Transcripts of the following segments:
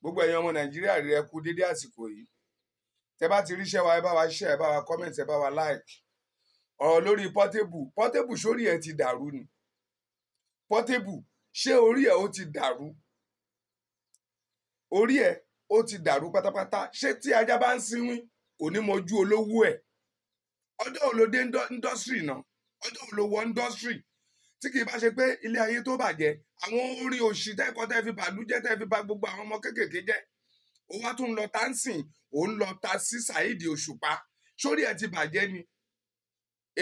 Gbogbo ẹ̀yin ọmọ Nàìjíríà rí, ẹ kú dédé àsìkò yìí. Tẹ bá ti ríṣẹ́ wa, ẹ bá wa share, ẹ bá wa comment, ẹ bá wa like. Ọ̀rọ̀ lórí Portable. Portable, sórí ẹ ti dàrú ni? Portable, ṣé orí ẹ ó ti dàrú? Orí ẹ ó ti dàrú pátápátá. Ṣé tí ajá bá ń sinwín, kò ní mọjú olówó ẹ̀? Ọjọ́ wo ló dé industry náà? Ọjọ́ wo ló wọ industry? Tí kì í bá ṣe pé ilé ayé tó bàjẹ́, àwọn orin òṣì tẹ́kọ̀ọ́ tẹ́ fi bàlújẹ́, tẹ́ fi bà gbogbo àwọn ọmọ kéékèèké jẹ́, ó wá tún lọ tá ń sìn, ó ń lọ ta sí Saheed Òṣùpá. Sórí ẹ̀ ti bàjẹ́ ni?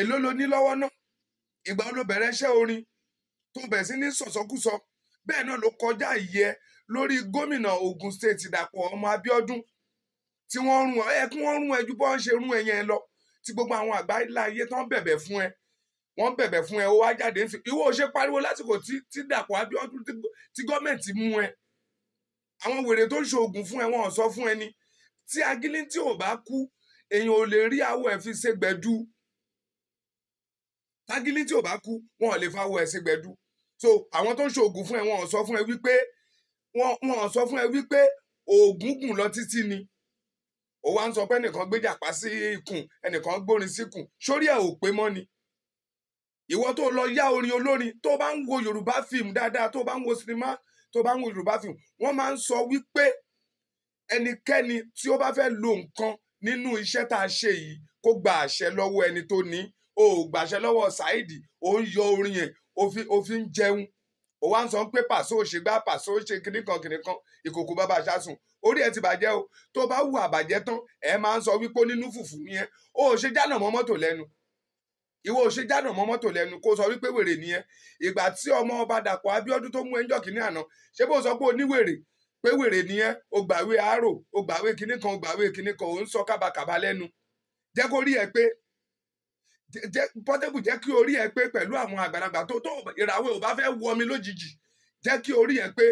Èló ló ní lọ́wọ́ náà? Ìgbà wo ló bẹ̀rẹ̀ iṣẹ́ orin tó bẹ̀rẹ̀ sí ní sọ̀sọ́kúsọ? Bẹ́ẹ̀ náà ló kọjá ìyẹ lórí gómìnà Ogun State, Dàpọ̀ ọmọ Abíọ́dún, tí wọ́n rún ẹ, kí wọ́n rún ẹ ju bọ́n ṣe rún ẹ yẹn lọ, tí gbogbo àwọn àgbà ńlá ayé tán bẹ̀bẹ̀ fún ẹ, wọ́n bẹ̀bẹ̀ fún ẹ, ó wá jáde ń sìn. Ìwọ ò ṣe pariwo lásìkò tí Dàpọ̀ Abíọ́dún, tí gọ́ọ̀mẹ̀ntì mú ẹ? Àwọn wèrè tó ń ṣoògùn fún ẹ, wọn ò sọ fún ẹ ni. Tí Agílíntì ò bá kú, èèyàn ò lè rí awọ ẹ fi ṣe gbẹ̀du. Tágílíntì ò bá kú, wọn ò lè fa awọ ẹ ṣe gbẹ̀du. So àwọn tó ń ṣoògùn fún ẹ, wọn ò sọ fún ẹ wípé wọn ò sọ fún ẹ wípé oògùn gùn lọ títí ni. Ó wá ń sọ pé ẹnìkan gbé jàpá sí ikùn, ẹnìkan gbórin síkùn. Sórí ẹ ò pé mọ́ ni? Ìwọ tó lọ yá orin olórin, tó bá ń wo Yorùbá fíìmù dáadáa, tó bá ń wo sinimá, tó bá ń wo Yorùbá fíìmù, wọ́n máa ń sọ wípé ẹnikẹ́ni tí ó bá fẹ́ lo nǹkan nínú iṣẹ́ tá a ṣe yìí, kó gba àṣẹ lọ́wọ́ ẹni tó ní. O ò gbàṣẹ lọ́wọ́ Saheed, ó ń yọ orin yẹn, ó fi ń jẹun. Ó wá ń sọ pé Pàṣọ ò ṣe gbá, Pàṣọ ò ṣe kinní kan kinní kan, ìkòkò bàbá aṣáṣùn. Orí ẹ ti bàjẹ́ o. Tó bá wù àbàjẹ́ tán, ẹ máa ń sọ wípé ó nínú fùfú nìyẹn. Ó ò ṣe jánà mọ́ mọ́tò lẹ́nu. Ìwọ ò ṣe jánà mọ́ mọ́tò lẹ́nu kó sọ wípé wèrè nìyẹn. Ìgbà tí ọmọ ọba Dàpọ̀ Abíọ́dún tó mú ẹjọ́ kìíní àná, ṣé bó sọ pé oníwèrè, pé wèrè nìyẹn? O gbàwé àárò, o gbàwé kinní kan, o gbàwé kinní kan, ò ń sọ kábàkàbà lẹ́nu. Jẹ́ kó rí ẹ pé. Jẹ́ Portable, jẹ́ kí orí ẹ pé pẹ̀lú àwọn àgbàlagbà tó ìràwé ò bá fẹ́ wọ mi lójijì. Jẹ́ kí orí ẹ pé.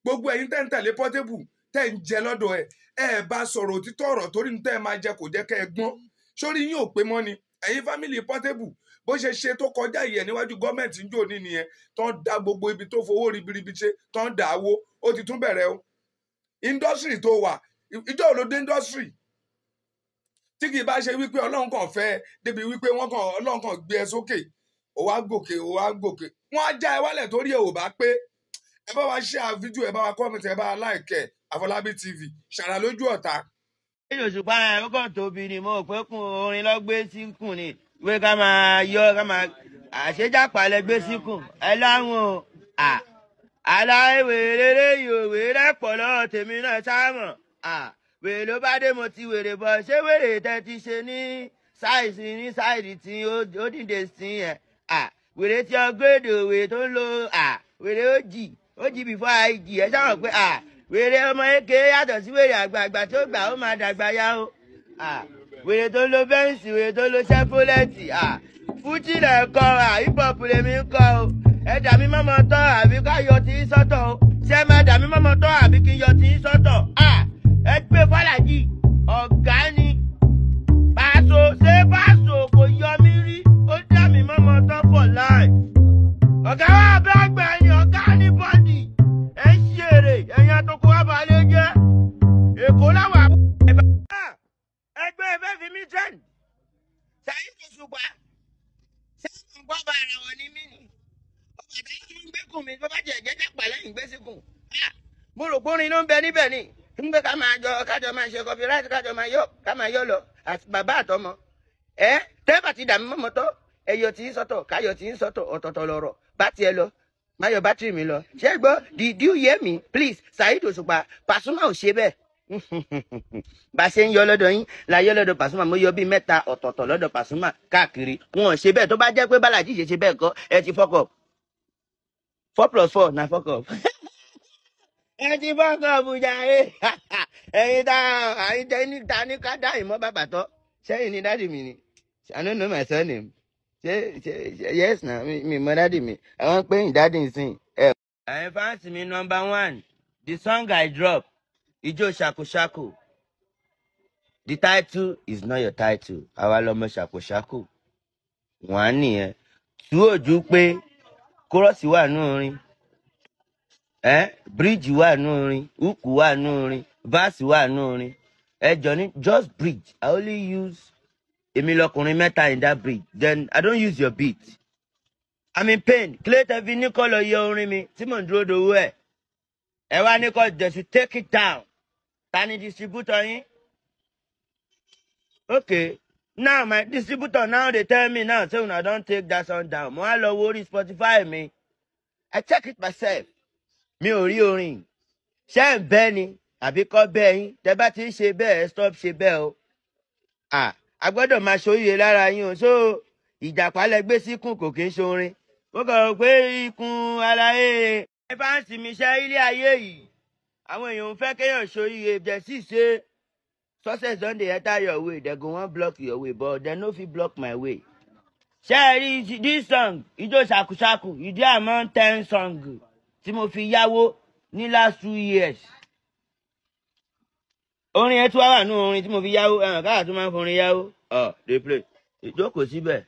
Gbogbo ẹ̀yin tẹ́ ń tẹ̀lé Portable, tẹ́ ń jẹ lọ́dọ̀ ẹ̀, ẹ bá sọ̀rọ̀ òtítọ́ ọ̀rọ̀, torí ní tẹ́ ẹ máa jẹ kò jẹ́ kẹ́ ẹ gbọ́n. Sórí yín ò pé mọ́ ni, ẹ̀yin family Portable? Bó ṣe ṣe tó kọjá ìyẹn níwájú gọ́ọ̀mẹ̀ntì ń jò ní nìyẹn, tó ń da gbogbo ibi tó fowó ribiribi ṣe, tó ń dà á wó. Ó ti tún bẹ̀rẹ̀ o. Industry tó wà, ìjọ ò ló dé industry? Tí kì í bá ṣe wípé Ọlọ́run kàn fẹ́ débi wípé wọ́n kàn, Ọlọ́run kàn gbé ẹ sókè, ó wá gòkè, ó wá gòkè, wọ́n á já ẹ wálẹ̀ torí ẹ ò bá pé. Ẹ bá wa share fídíò, ẹ bá wa comment, ẹ bá wa like ẹ. Àfọlábí TV, ṣàrà lójú ọ̀tá. Òṣùpá ẹ̀ ó kàn tóbi ni, mo rò pé kún orin lọ gbé síkùn ni, wé ká máa yọ, ká máa àṣejápalẹ̀ gbé síkùn ẹ láwọn o. Aláìwèrè lélẹ́yìí ò wèrè pọ̀ lọ́wọ́ tèmi náà sáàmọ̀. Wèrè ló bá dé, mo ti wèrè bọ̀. Ṣé wèrè tẹ́ ti ṣe ní size ní side tí ó dìde sí yẹn? Wèrè tí ọgọ́dọ̀, wèrè tó ń lo wèrè ó jì ó jì before IG ẹ sáwọn pé wèrè ọmọ eke yàtọ̀ sí wèrè àgbààgbà tó gbà ó máa dàgbà yá o. Wèrè tó ń lo Benz, wèrè tó ń lo Chevrolet, fújì lẹ̀ kọ́, hip hop lèmi ń kọ́ o. Ẹ dà mí mọ́mọ́ tọ́ àbí ká yọ tí ń sọ́tọ̀ o? Ṣé ẹ máa dà mí mọ́mọ́ tọ́ àbí kí n yọ tí ń sọ́tọ̀? Ẹ gbé Fàlàjì, ọ̀gá ni Pàṣọ. Ṣé Pàṣọ kò yọ mí rí? Ó dà mí mọ́mọ́ tọ́ for life. Ọ̀gá wa bá gbà ni, ọ̀gá ní bọ́dì. Ẹ ń ṣeré, ẹ̀yin àtọkọ wa balẹ̀ jẹ́ Èkó láwà. Ẹgbẹ́ ẹgbẹ́ fi mí trend. Saheed Òṣùpá, sẹ́yìn nǹkan bá ara wọn ní mí ni ọba àtàwọn ń gbẹ́kùn mi, bó bá jẹ́ ẹ̀jẹ̀ jápa lẹ́yìn gbé síkùn. Mo rò pé orin ló ń bẹ níbẹ̀ ni ń gbé, ká máa jọ, kájọ máa ṣe copyright, kájọ máa yọ, ká máa yọ lọ àti bàbá àtọmọ ẹ. Tẹ́bà ti dàmí mọ́mọ́ tọ́, ẹyọ tí ń sọ́tọ̀, káyọ̀ tí ń sọ́tọ̀, ọ̀tọ̀ọ̀tọ̀ lọ̀rọ̀ bá tiẹ̀ lọ, má yọ bátìrì mi lọ. Ṣé gbọ́? Did you hear me, please? Saheed Òṣùpá, Pasuma ò ṣe bẹ́ẹ̀. Bá a ṣe ń yọ lọ́dọ̀ yín la yọ lọ́dọ̀ Pasuma. Mo yọ bíi mẹ́ta ọ̀tọ̀ọ̀tọ̀ lọ́dọ̀ Pasuma káàkiri, wọn ò ṣe bẹ́ẹ̀. Tó bá jẹ́ pé Bálàjì ṣe ṣe bẹ́ẹ̀ kọ́, ẹ ti fuck up. Four plus four na fuck up. Ẹ ti fuck up jàre. Ẹ̀yin tá àyìn tẹ ní ta ní ká dá ìmọ̀ bàbà tọ́ sẹ́yìn ní daddy mi ni. I don't know my surname. Ṣé ṣe yes na mi mọ daddy mi, àwọn pé ní daddy nsìn. Ẹ̀yin fans mi, number one, the song I drop, Ijó Ṣàkóṣàkó. The title is not your title. Àwa lọmọ ṣàkóṣàkó wọ́n á nìyẹn tú ojú pé chorus wà nù orin. Ẹ bridge wà nù orin, hook wà nù orin, verse wà nù orin. Ẹ jọ ní just bridge. I only use èmi lọkùnrin mẹ́ta in that bridge. Then I don't use your beat. I'm in pain. Kílẹ̀ fi ní kọ́ lọ yẹ orin mi tí mò ń dúró dowó ẹ̀. Ẹ wá ní kọ́ they should take it down. Ta ni distributor yín? Okay. Now my distributor now dey tell me now say una don take that song down. Mo wá lọ wo orí Spotify mi. I check it myself. Mi ò rí orin. Ṣé ń bẹ́ ni? Àbí kọ́ bẹ́ẹ̀ yín? Tẹ bá ti ń ṣe bẹ́ẹ̀, ẹ stop ṣe bẹ́ẹ̀ o. Ah, a gbọ́dọ̀ máa ṣoríire lára yín o. So ìjàpá lẹ gbé síkùn kò kí ń ṣorin. Mo kàn rò pé ikùn aláyé. Ẹ bá ń sinmi iṣẹ́ ilé ayé yìí. Àwọn èèyàn ń fẹ́ kéèyàn ṣoríire jẹ́ sì ṣe. Success don dey enter your way. They go wan block your way, but they no fit block my way. Ṣé ẹ rí this song, Ijó Ṣàkúṣàkù, ìdí àmọ́ 10 song tí mo fi yáwó ní last 2 years. Orin ẹ tí wá wà nínú orin tí mo fi yáwó, ẹ̀ràn káà tó máa ń forin yáwó. Ọ̀ dey play. Ìjókòó síbẹ̀.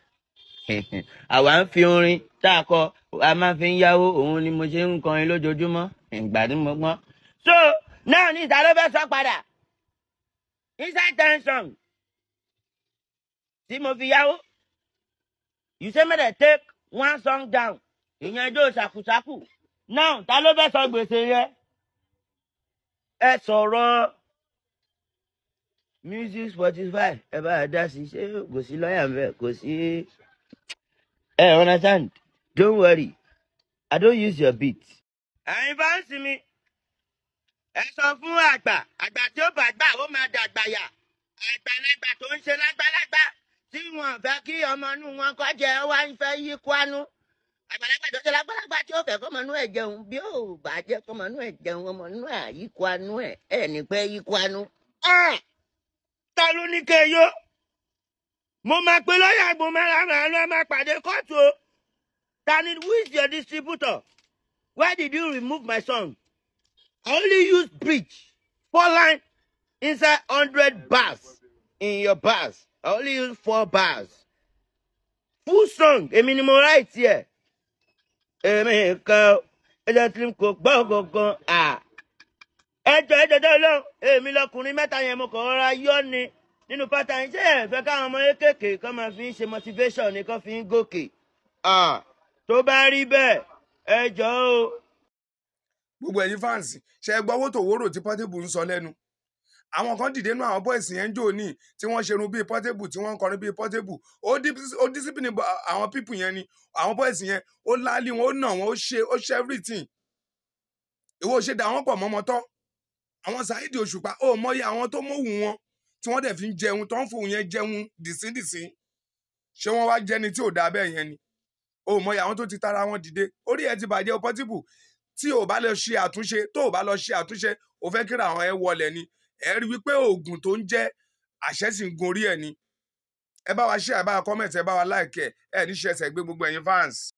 Àwa ń fi orin tá a kọ, a máa fi ń yáwó, òun ni mo ṣe ń kọrin lójoojúmọ́. Ìgbà tí mo gbọ́n. So náà ní ìta ló fẹ́ sọ padà. Inside 10 song tí mo fi yáwó. You say make dem take one song down. Ìyẹn Ijó Ṣàkúṣàkù. Now ta ló fẹ́ sọ gbèsè yẹn? Ẹ sọ̀rọ̀ music Spotify, ẹ bá a dá sí, ṣé kò sí lọ́ọ̀yà ń bẹ̀, kò sí. Ẹ understand? Don't worry, I don't use your beat. Ẹ̀yin bá ń sinmi, ẹ sọ fún àgbà, àgbà tí ó bá gbà ó máa dàgbà yà. Àgbàlagbà tó ń ṣe lágbálágbá tí wọn fẹ́ kí ọmọ inú wọn kọ́ jẹ, ó wá ń fẹ́ yí kwánú. Àgbàlagbà tó ṣe lágbálágbá tí ó fẹ́ kọ́mọ inú ẹ̀ jẹun, bí ó bá jẹ́ kọ́mọ inú ẹ̀ jẹun, ọmọ inú ẹ̀ yí kwánú ẹ̀, ẹ̀ ní pẹ́ yí kwánú. Ta ló ní kẹ́ yó? Mo máa pe lọ́ọ̀yà, mo máa ra màá lọ́ máa pàdé kóòtù o. Ta ni, who is your distributor? Why did you remove my song? I only use bridge, 4 line inside 100 bars in your bars. I only use 4 bars. Full song, èmi ni mo write here. Èmi kan ẹjọ́ tí kò gbọ́ gangan. Ẹjọ́ ẹjọ́ tó lọ, èmi lọkùnrin mẹ́ta yẹn mo kàn rọra yọ ni nínú pátá yẹn. Ṣé ẹ fẹ́ káwọn ọmọ kéékèèké kọ́ máa fi ń ṣe motivation ni kọ́ fi ń gòkè? Tó bá rí bẹ́ẹ̀, ẹ jọ̀ọ́ o. Gbogbo ẹ̀yin fans, ṣe é gbọ́ owó tó wóró tí Portable ń sọ lẹ́nu. Àwọn kan dìde nú àwọn boys yẹn ń jò ní tí wọ́n ṣerun bíi Portable, tí wọ́n ń kọrin bíi Portable. Ó discipline àwọn people yẹn ni, àwọn boys yẹn, ó lálé wọn, ó nà wọn, ó ṣe, ó ṣe everything. Ìwọ ṣe dà wọ́n pọ̀ mọ́mọ́ tán. Àwọn Saheed Òṣùpá, ó mọyì àwọn tó mọ̀wù wọn tí wọ́n dẹ̀ fi ń jẹun, tó ń fòun yẹn jẹun dìsíndìsín. Ṣé wọ́n wá jẹ́ni tí ò dáa bẹ́ẹ̀ yẹn ni? Ó mọyì àwọn tó ti tara wọn dìde. Orí ẹ ti bàjẹ́ o Portable. Tí o bá lọ ṣe àtúnṣe, tó o bá lọ ṣe àtúnṣe, o fẹ́ kíra àwọn ẹ wọlẹ̀ ni. Ẹ rí wípé oògùn tó ń jẹ́ àṣẹ sì ń gun orí ẹ ni. Ẹ bá wa share, ẹ bá wa comment, ẹ bá wa like ẹ, ẹ ní ṣe ẹsẹ̀ gbé gbogbo ẹ̀yin fans.